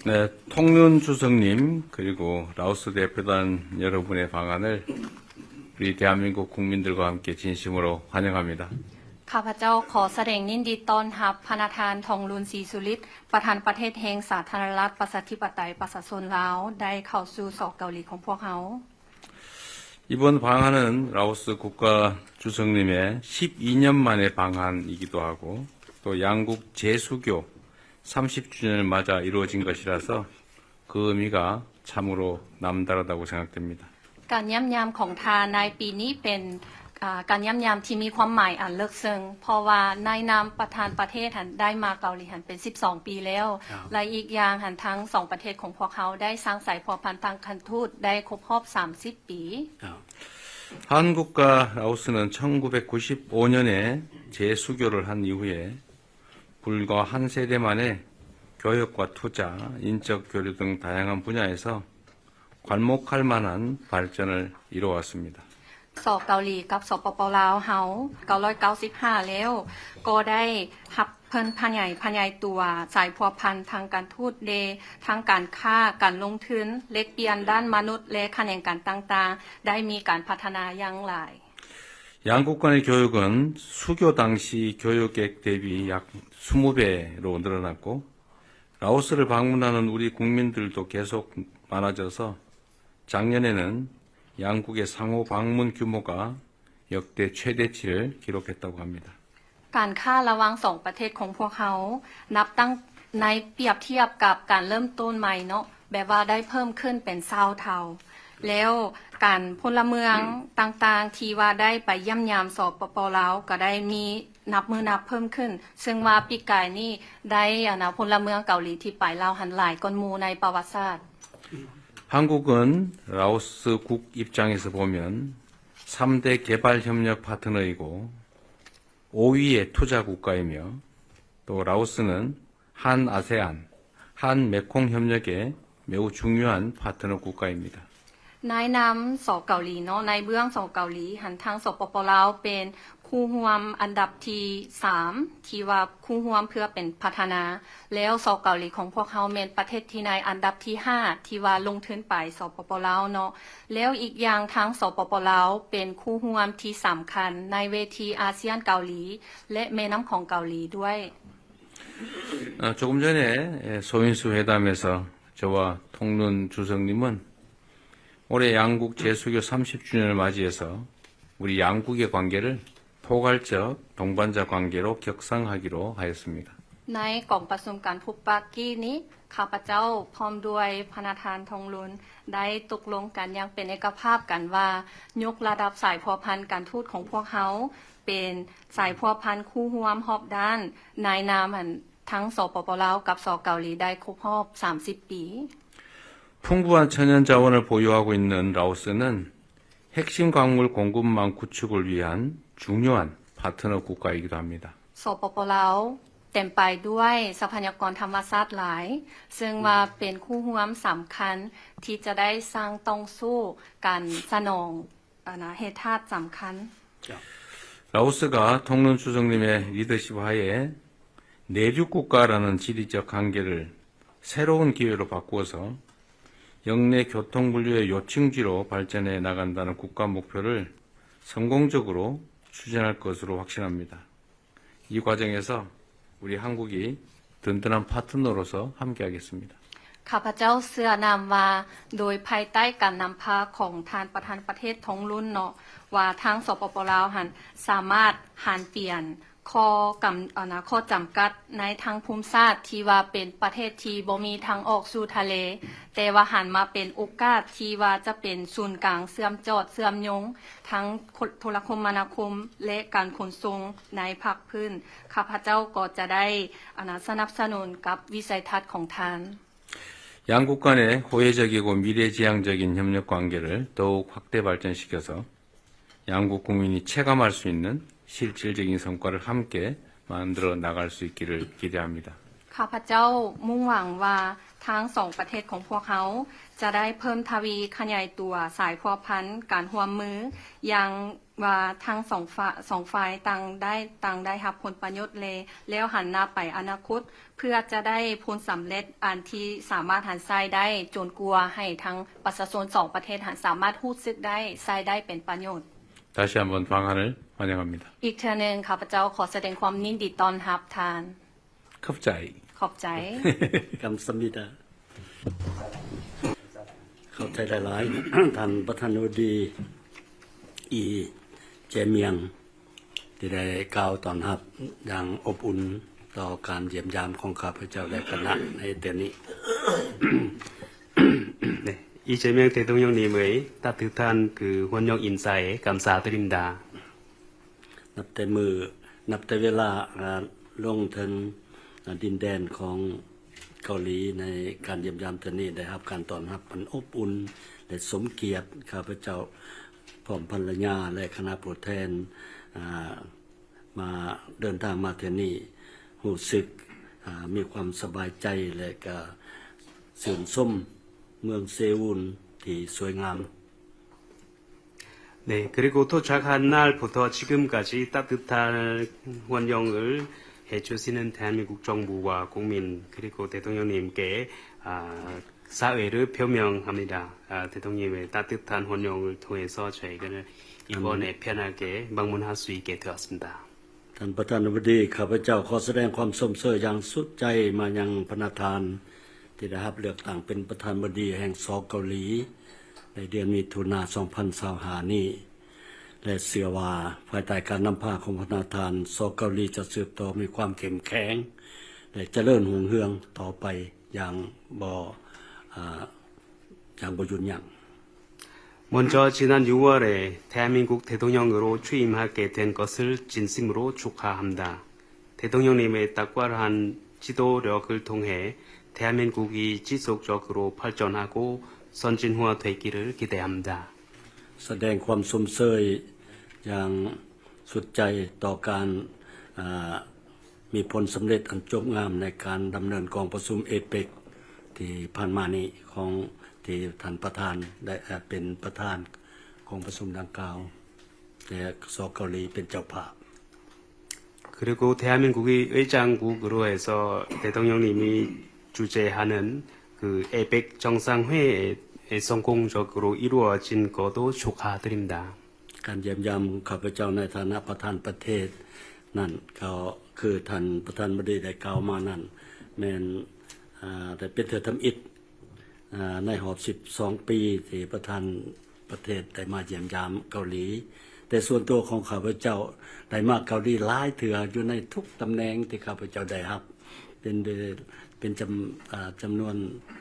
네, 통룬 주석님, 그리고 라오스 대표단 여러분의 방한을 우리 대한민국 국민들과 함께 진심으로 환영합니다. ຂ້າພະເຈົ້າຂໍສະແດງຍິນດີຕ້ອນຮັບພະນະທ່ານ ທອງລຸນ ສີສຸລິດ ປະທານປະເທດແຫ່ງສາທາລະນະລັດ ປະຊາທິປະໄຕ ປະຊາຊົນລາວ ໄດ້ເຂົ້າສູ່ ສ ເກົາຫຼີຂອງພວກເຮົາ. 이번 방한은 라오스 국가 주석님의 십이 년 만의 방한이기도 하고, 또 양국 재수교 삼십 주년을 맞아 이루어진 것이라서 그 의미가 참으로 남다르다고 생각됩니다. ການຢ້ຽມຢາມຂອງທ່ານໃນປີນີ້ເປັນ ອາ ການຢ້ຽມຢາມທີ່ມີຄວາມໝາຍອັນເລິກເຊິ່ງ ເພາະວ່າໃນນາມປະທານປະເທດຫັ້ນໄດ້ມາເກົາຫຼີຫັ້ນເປັນສິບສອງປີແລ້ວ ແລະ ອີກຢ່າງຫັ້ນທັງສອງປະເທດຂອງພວກເຮົາໄດ້ສ້າງສາຍພົວພັນທາງການທູດໄດ້ຄົບຮອບສາມສິບປີ. ครับ 한국과 라오스는 천구백구십오 년에 재수교를 한 이후에 불과 한 세대 만에 교역과 투자, 인적 교류 등 다양한 분야에서 괄목할 만한 발전을 이루어왔습니다. ສ ເກົາຫຼີກັບ ສປປ ລາວເຮົາ ເກົ້າຮ້ອຍເກົ້າສິບຫ້າແລ້ວ ກໍໄດ້ຮັບເພີ່ມຂະຫຍາຍ ຂະຫຍາຍຕົວສາຍພົວພັນທາງການທູດເດ ທາງການຄ້າ ການລົງທຶນ ແລກປ່ຽນດ້ານມະນຸດ ແລະ ຂະແໜງການຕ່າງໆ ໄດ້ມີການພັດທະນາຢ່າງຫຼາຍ. 양국 간의 교역은 수교 당시 교역액 대비 약 이십 배로 늘어났고, 라오스를 방문하는 우리 국민들도 계속 많아져서 작년에는 양국의 상호 방문 규모가 역대 최대치를 기록했다고 합니다. ການຄ້າລະຫວ່າງສອງປະເທດຂອງພວກເຮົາ ນັບຕັ້ງໃນປຽບທຽບກັບການເລີ່ມຕົ້ນໃໝ່ເນາະ ແບບວ່າໄດ້ເພີ່ມຂຶ້ນເປັນຊາວເທົ່າ ແລ້ວການພົນລະເມືອງຕ່າງໆ ທີ່ວ່າໄດ້ໄປຢ້ຽມຢາມ ສປປ ລາວ ກໍໄດ້ມີນັບມື້ນັບເພີ່ມຂຶ້ນ ເຊິ່ງວ່າປີກາຍນີ້ໄດ້ ອັນນະ ພົນລະເມືອງເກົາຫຼີທີ່ໄປລາວຫັ້ນຫຼາຍກ່ອນໝູ່ໃນປະຫວັດສາດ. 한국은 라오스 국 입장에서 보면 삼 대 개발 협력 파트너이고 오 위의 투자 국가이며, 또 라오스는 한아세안, 한메콩 협력의 매우 중요한 파트너 국가입니다. ໃນນາມ ສ ເກົາຫຼີເນາະ ໃນເບື້ອງ ສ ເກົາຫຼີຫັ້ນ ທາງ ສປປ ລາວ ເປັນຄູ່ຮ່ວມອັນດັບທີສາມ ທີ່ວ່າຄູ່ຮ່ວມເພື່ອເປັນພັດທະນາ ແລ້ວ ສ ເກົາຫຼີຂອງພວກເຮົາແມ່ນປະເທດທີ່ໃນອັນດັບທີຫ້າ ທີ່ວ່າລົງທຶນໄປ ສປປ ລາວ ເນາະ ແລ້ວອີກຢ່າງທາງ ສປປ ລາວ ເປັນຄູ່ຮ່ວມທີ່ສຳຄັນໃນເວທີອາຊຽນເກົາຫຼີ ແລະ ແມ່ນ້ຳຂອງເກົາຫຼີດ້ວຍ. 아, 조금 전에, 예, 소인수 회담에서 저와 통룬 주석님은 올해 양국 재수교 삼십 주년을 맞이해서 우리 양국의 관계를 포괄적 동반자 관계로 격상하기로 하였습니다. ໃນກອງປະຊຸມການພົບປະກີ້ນີ້ ຂ້າພະເຈົ້າພ້ອມດ້ວຍພະນະທ່ານ ທອງລຸນ ໄດ້ຕົກລົງກັນຢ່າງເປັນເອກະພາບກັນວ່າ ຍົກລະດັບສາຍພົວພັນການທູດຂອງພວກເຮົາ ເປັນສາຍພົວພັນຄູ່ຮ່ວມຮອບດ້ານ ໃນນາມ ອັນ ທັງ ສປປ ລາວ ກັບ ສ ເກົາຫຼີ ໄດ້ຄົບຮອບສາມສິບປີ. 풍부한 천연자원을 보유하고 있는 라오스는 핵심 광물 공급망 구축을 위한 중요한 파트너 국가이기도 합니다. ສປປ ລາວ ເຕັມໄປດ້ວຍຊັບພະຍາກອນທຳມະຊາດຫຼາຍ ເຊິ່ງວ່າເປັນຄູ່ຮ່ວມສຳຄັນທີ່ຈະໄດ້ສ້າງຕ່ອງສູ້ການສະໜອງ ອັນນະ ແຮ່ທາດສຳຄັນ. 라오스가 통룬 주석님의 리더십 하에 내륙 국가라는 지리적 한계를 새로운 기회로 바꾸어서 영내 교통 물류의 요충지로 발전해 나간다는 국가 목표를 성공적으로 추진할 것으로 확신합니다. 이 과정에서 우리 한국이 든든한 파트너로서 함께하겠습니다. ຂ້າພະເຈົ້າເຊື່ອນຳວ່າ ໂດຍພາຍໃຕ້ການນຳພາຂອງທ່ານປະທານປະເທດ ທອງລຸນ ເນາະ ວ່າທາງ ສປປ ລາວ ຫັ້ນ ສາມາດຫັນປ່ຽນຂໍ້ກຳ ອັນນະ ຂໍ້ຈຳກັດໃນທາງພູມສາດ ທີ່ວ່າເປັນປະເທດທີ່ບໍ່ມີທາງອອກສູ່ທະເລ ແຕ່ວ່າຫັນມາເປັນໂອກາດທີ່ວ່າຈະເປັນສູນກາງເຊື່ອມຈອດເຊື່ອມໂຍງ ທັງໂທລະຄົມມະນາຄົມ ແລະ ການຂົນສົ່ງໃນພາກພື້ນ, ຂ້າພະເຈົ້າກໍຈະໄດ້ ອັນນະ ສະໜັບສະໜູນກັບວິໄສທັດຂອງທ່ານ. 양국 간의 호혜적이고 미래지향적인 협력 관계를 더욱 확대 발전시켜서 양국 국민이 체감할 수 있는 실질적인 성과를 함께 만들어 나갈 수 있기를 기대합니다. ຂ້າພະເຈົ້າມຸ່ງຫວັງວ່າທັງສອງປະເທດຂອງພວກເຮົາຈະໄດ້ເພີ່ມທະວີຂະຫຍາຍຕົວສາຍພົວພັນການຮ່ວມມື ຢ່າງວ່າທັງສອງຝ່າຍ ສອງຝ່າຍຕ່າງໄດ້ ຕ່າງໄດ້ຮັບຜົນປະໂຫຍດ ແລະ ແລ້ວຫັນໜ້າໄປອະນາຄົດ ເພື່ອຈະໄດ້ຜົນສຳເລັດອັນທີ່ສາມາດຫັນໃຊ້ໄດ້ ຈົນກວ່າໃຫ້ທັງປະຊາຊົນສອງປະເທດຫັ້ນສາມາດຮູ້ສຶກໄດ້ ໃຊ້ໄດ້ເປັນປະໂຫຍດ. 다시한번 방한을 환영합니다. ອີກເທື່ອໜຶ່ງ ຂ້າພະເຈົ້າຂໍສະແດງຄວາມຍິນດີຕ້ອນຮັບທ່ານ. ຂອບໃຈ. 감사합니다. ຂອບໃຈຫຼາຍໆ ທ່ານປະທານາທິບໍດີ ອີ ເຈມຽງ ທີ່ໄດ້ກ່າວຕ້ອນຮັບຢ່າງອົບອຸ່ນຕໍ່ການຢ້ຽມຢາມຂອງຂ້າພະເຈົ້າ ແລະ ຄະນະໃນເທື່ອນີ້. ເອີ 이재명 대통령님의 따뜻한 그 환영 인사에 감사드립니다. ນັບແຕ່ມື້ ນັບແຕ່ເວລາ ອາ ລົງເຖິງ ອາ ດິນແດນຂອງເກົາຫຼີ ໃນການຢ້ຽມຢາມເທື່ອນີ້ ໄດ້ຮັບການຕ້ອນຮັບອັນອົບອຸ່ນ ແລະ ສົມກຽດ. ຂ້າພະເຈົ້າພ້ອມພັນລະຍາ ແລະ ຄະນະຜູ້ແທນ ອາ ມາ ເດີນທາງມາເທື່ອນີ້ ຮູ້ສຶກ ອາ ມີຄວາມສະບາຍໃຈ ແລະ ກະຊື່ນຊົມເມືອງເຊອູນທີ່ສວຍງາມ. 네, 그리고 도착한 날부터 지금까지 따뜻한 환영을 해주시는 대한민국 정부와 국민, 그리고 대통령님께, 아, 사의를 표명합니다. 아, 대통령님의 따뜻한 환영을 통해서 저희는 이번에 음. 편하게 방문할 수 있게 되었습니다. ທ່ານປະທານາທິບໍດີ ຂ້າພະເຈົ້າຂໍສະແດງຄວາມຊົມເຊີຍຢ່າງສຸດໃຈມາຍັງພະນະທ່ານ ທີ່ໄດ້ຮັບເລືອກຕັ້ງເປັນປະທານາທິບໍດີແຫ່ງ ສ ເກົາຫຼີ ໃນເດືອນມິຖຸນາ ສອງພັນຊາວຫ້ານີ້ ແລະ ເຊື່ອວ່າພາຍໃຕ້ການນຳພາຂອງພະນະທ່ານ ສ ເກົາຫຼີຈະສືບຕໍ່ມີຄວາມເຂັ້ມແຂງ ແລະ ຈະເລີນຮຸ່ງເຮືອງຕໍ່ໄປຢ່າງບໍ່ ອາ ຢ່າງບໍ່ຢຸດຢັ້ງ. 먼저 지난 유월 대한민국 대통령으로 취임하게 된 것을 진심으로 축하합니다. 대통령님의 탁월한 지도력을 통해 대한민국이 지속적으로 발전하고 선진화되기를 기대합니다. ສະແດງຄວາມຊົມເຊີຍຢ່າງສຸດໃຈຕໍ່ການ ອາ ມີຜົນສຳເລັດອັນຈົບງາມໃນການດຳເນີນກອງປະຊຸມເອເປັກທີ່ຜ່ານມານີ້ ຂອງທີ່ທ່ານປະທານໄດ້ເປັນປະທານກອງປະຊຸມດັ່ງກ່າວ ແລະ ສ ເກົາຫຼີເປັນເຈົ້າພາບ. 그리고 대한민국이 의장국으로 해서 대통령님이 주재하는 그 에이펙 정상회의 성공적으로 이루어진 것도 축하드립니다. ການຢ້ຽມຢາມຂອງຂ້າພະເຈົ້າໃນຖານະປະທານປະເທດນັ້ນ ກໍຄືທ່ານປະທານາທິບໍດີໄດ້ກ່າວມານັ້ນ ແມ່ນ ອາ ໄດ້ເປັນເທື່ອທຳອິດ ອາ ໃນຮອບສິບສອງປີ ທີ່ປະທານປະເທດໄດ້ມາຢ້ຽມຢາມເກົາຫຼີ. ແຕ່ສ່ວນຕົວຂອງຂ້າພະເຈົ້າໄດ້ມາເກົາຫຼີຫຼາຍເທື່ອ ຢູ່ໃນທຸກຕຳແໜ່ງທີ່ຂ້າພະເຈົ້າໄດ້ຮັບ ເປັນ ເປັນຈຳ ອາ ຈຳນວນ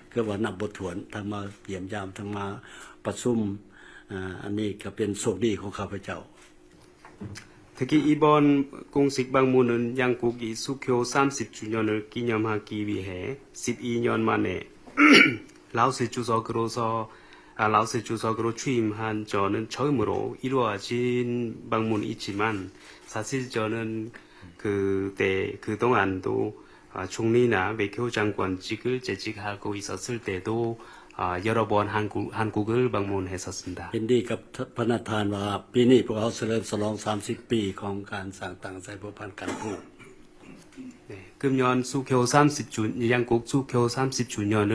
ເກືອບວ່ານັບບໍ່ຖ້ວນ ທັງມາຢ້ຽມຢາມ ທັງມາປະຊຸມ. ອາ ອັນນີ້ກໍເປັນໂຊກດີຂອງຂ້າພະເຈົ້າ. 특히 이번 공식 방문은 양국이 수교 삼십 주년을 기념하기 위해 십이 년 만에 라오스 주석으로서, 아, 라오스 주석으로 취임한 저는 처음으로 이루어진 방문이지만, 사실 저는 그때, 그동안도 아, 총리나 외교장관직을 재직하고 있었을 때도, 아, 여러 번 한국, 한국을 방문했었습니다. ເຫັນດີກັບພະນະທ່ານວ່າ ປີນີ້ພວກເຮົາສະເຫຼີມສະຫຼອງສາມສິບປີຂອງການສ້າງຕັ້ງສາຍພົວພັນການທູດ. 네, 금년 수교 삼십 주, 양국 수교 삼십 주년을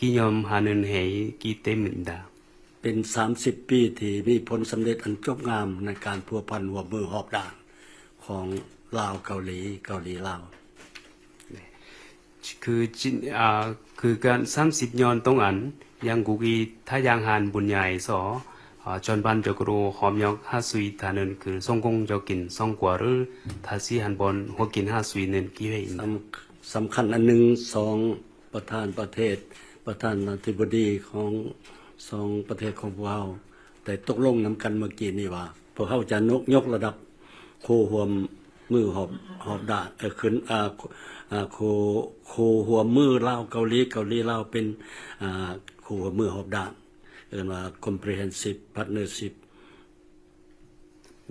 기념하는 해이기 때문입니다. ເປັນສາມສິບປີທີ່ມີຜົນສຳເລັດອັນຈົບງາມໃນການພົວພັນຮ່ວມມືຮອບດ້ານຂອງລາວເກົາຫຼີ, ເກົາຫຼີລາວ. 네. 그 진, 아, 그간 삼십 년 동안 양국이 다양한 분야에서, 아, 전반적으로 협력할 수 있다는 그 성공적인 성과를 다시 한번 확인할 수 있는 기회입니다. ສຳ, ສຳຄັນອັນໜຶ່ງ ສອງ ປະທານປະເທດ, ປະທານາທິບໍດີຂອງສອງປະເທດຂອງພວກເຮົາໄດ້ຕົກລົງນຳກັນເມື່ອກີ້ນີ້ວ່າ ພວກເຮົາຈະຍົກ, ຍົກລະດັບຄູ່ຮ່ວມມືຮອບ, ຮອບດ້ານ, ເອີ, ຂຶ້ນ, ອາ, ອາ, ຄູ່, ຄູ່ຮ່ວມມືລາວເກົາຫຼີ, ເກົາຫຼີລາວເປັນ, ອາ, ຄູ່ຮ່ວມມືຮອບດ້ານ, ເອີ້ນວ່າ comprehensive partnership.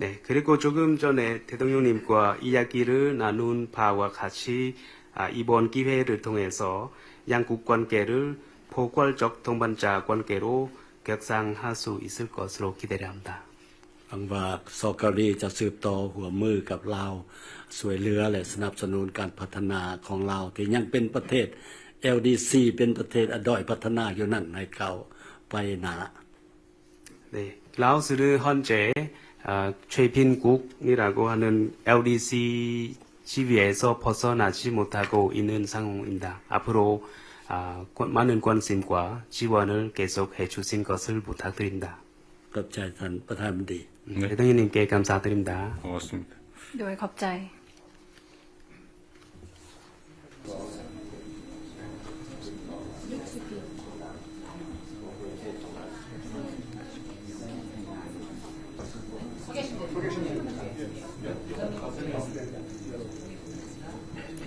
네, 그리고 조금 전에 대통령님과 이야기를 나눈 바와 같이, 아, 이번 기회를 통해서 양국 관계를 포괄적 동반자 관계로 격상할 수 있을 것으로 기대를 합니다. ຫວັງວ່າ ສປ ເກົາຫຼີ ຈະສືບຕໍ່ຮ່ວມມືກັບລາວ, ຊ່ວຍເຫຼືອ ແລະ ສະໜັບສະໜູນການພັດທະນາຂອງລາວ ທີ່ຍັງເປັນປະເທດ ແອລດີຊີ ເປັນປະເທດ ອະ ດ້ອຍພັດທະນາຢູ່ນັ້ນ ໃຫ້ກ້າວໄປໜ້າ. 네, 라오스는 현재 아, 최빈국이라고 하는 엘 디 씨 지위에서 벗어나지 못하고 있는 상황입니다. 앞으로 아, 권- 많은 관심과 지원을 계속해 주신 것을 부탁드립니다. ຂອບໃຈທ່ານປະທານບໍດີ. 네, 대통령님께 감사드립니다. 고맙습니다. ໂດຍ ຂອບໃຈ.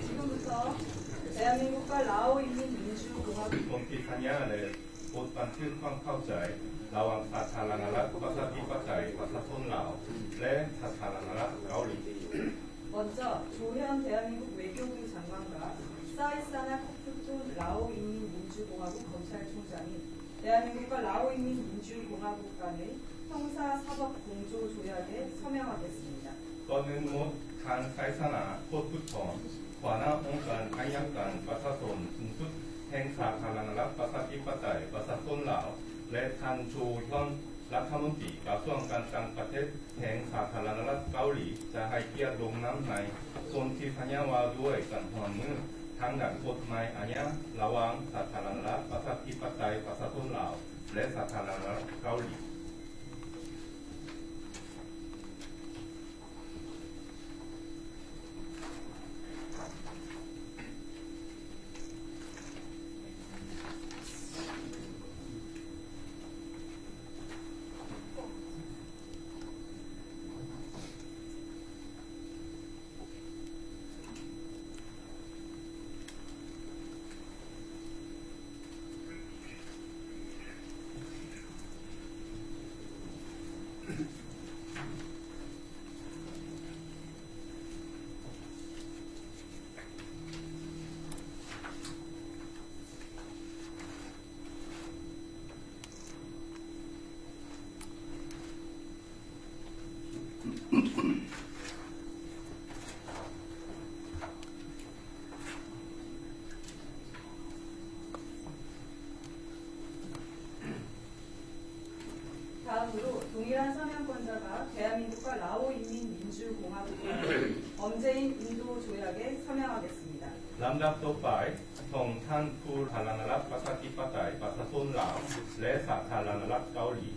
지금부터 대한민국과 라오 인민민주공화국 본 기사냐 네. ບົດບັນທຶກຄວາມເຂົ້າໃຈລະຫວ່າງສາທາລະນະລັດ ປະຊາທິປະໄຕ ປະຊາຊົນລາວ ແລະ ສາທາລະນະລັດເກົາຫຼີ. 먼저 조현 대한민국 외교부 장관과 사이사나 코프ܬܘܢ 라오 인민민주공화국 검찰총장이 대한민국과 라오 인민민주공화국 간의 형사사법 공조 조약에 서명하겠습니다. ກ່ອນອື່ນໝົດ, ທ່ານ ໄຊຊະນະ ໂຄດພຸດທອນ ຫົວໜ້າອົງການໄອຍະການປະຊາຊົນສູງສຸດແຫ່ງສາທາລະນະລັດ ປະຊາທິປະໄຕ ປະຊາຊົນລາວ ແລະ ທ່ານ ໂຈ ຮຽນ ລັດຖະມົນຕີກະຊວງການຕ່າງປະເທດແຫ່ງສາທາລະນະລັດເກົາຫຼີ ຈະໃຫ້ກຽດລົງນາມໃນສົນທິສັນຍາວ່າດ້ວຍການຮ່ວມມືທາງດ້ານກົດໝາຍອາຍາລະຫວ່າງສາທາລະນະລັດ ປະຊາທິປະໄຕ ປະຊາຊົນລາວ ແລະ ສາທາລະນະລັດເກົາຫຼີ. 다음으로 동일한 서명권자가 대한민국과 라오인민민주공화국 간의 범죄인 인도 조약에 서명하겠습니다. ລຳດັບຕໍ່ໄປ, ສອງທ່ານ ສາທາລະນະລັດ ປະຊາທິປະໄຕ ປະຊາຊົນລາວ ແລະ ສາທາລະນະລັດເກົາຫຼີ.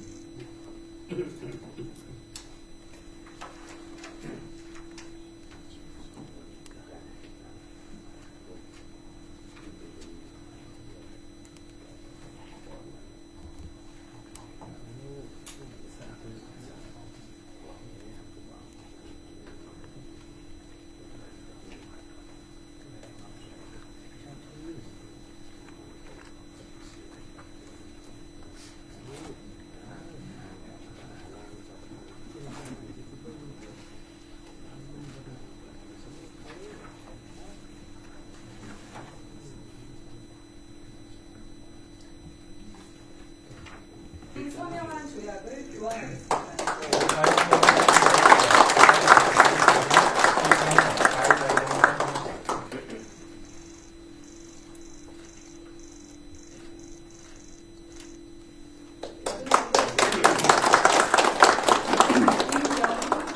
서명한 조약을 교환하겠습니다.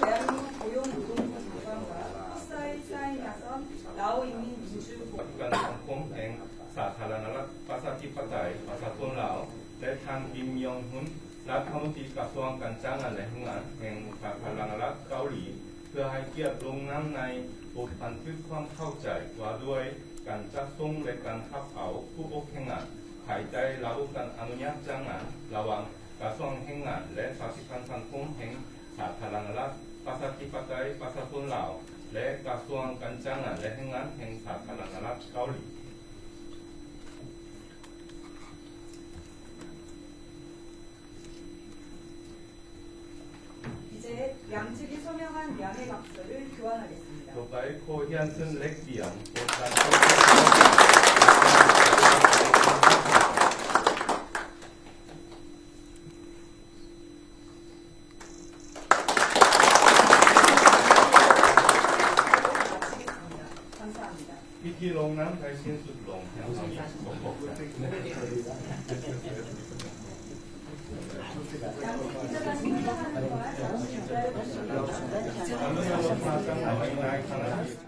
대한민국 고용노동부 장관과 또 사인 사인사선 라오인민민주공화국 ການສັງຄົມແຫ່ງສາທາລະນະລັດ ປະຊາທິປະໄຕ ປະຊາຊົນລາວ ແລະ ທ່ານ ກິມ ຢອງຮຸນ ລັດຖະມົນຕີກະຊວງການຈ້າງງານ ແລະ ແຮງງານ ແຫ່ງສາທາລະນະລັດເກົາຫຼີ ເພື່ອໃຫ້ກຽດລົງນາມໃນບົດບັນທຶກຄວາມເຂົ້າໃຈວ່າດ້ວຍການຈັດສົ່ງ ແລະ ການຮັບເອົາຜູ້ອົບແຮງງານ ພາຍໃຕ້ລະບົບການອະນຸຍາດຈ້າງງານ ລະຫວ່າງກະຊວງແຮງງານ ແລະ ຊາວສິບພັນສັງຄົມແຫ່ງສາທາລະນະລັດ ປະຊາທິປະໄຕ ປະຊາຊົນລາວ ແລະ ກະຊວງການຈ້າງງານ ແລະ ແຮງງານ ແຫ່ງສາທາລະນະລັດເກົາຫຼີ. 이제 양측이 서명한 양해 각서를 교환하겠습니다. ຕໍ່ໄປ ໂຄຮຽນເຊີນເລັກປຽງ ອົງການ ພິທີລົງນາມໄດ້ສິ້ນສຸດລົງ. ອະນຸໂມທະນາສຳລັບນາຍຄະນະ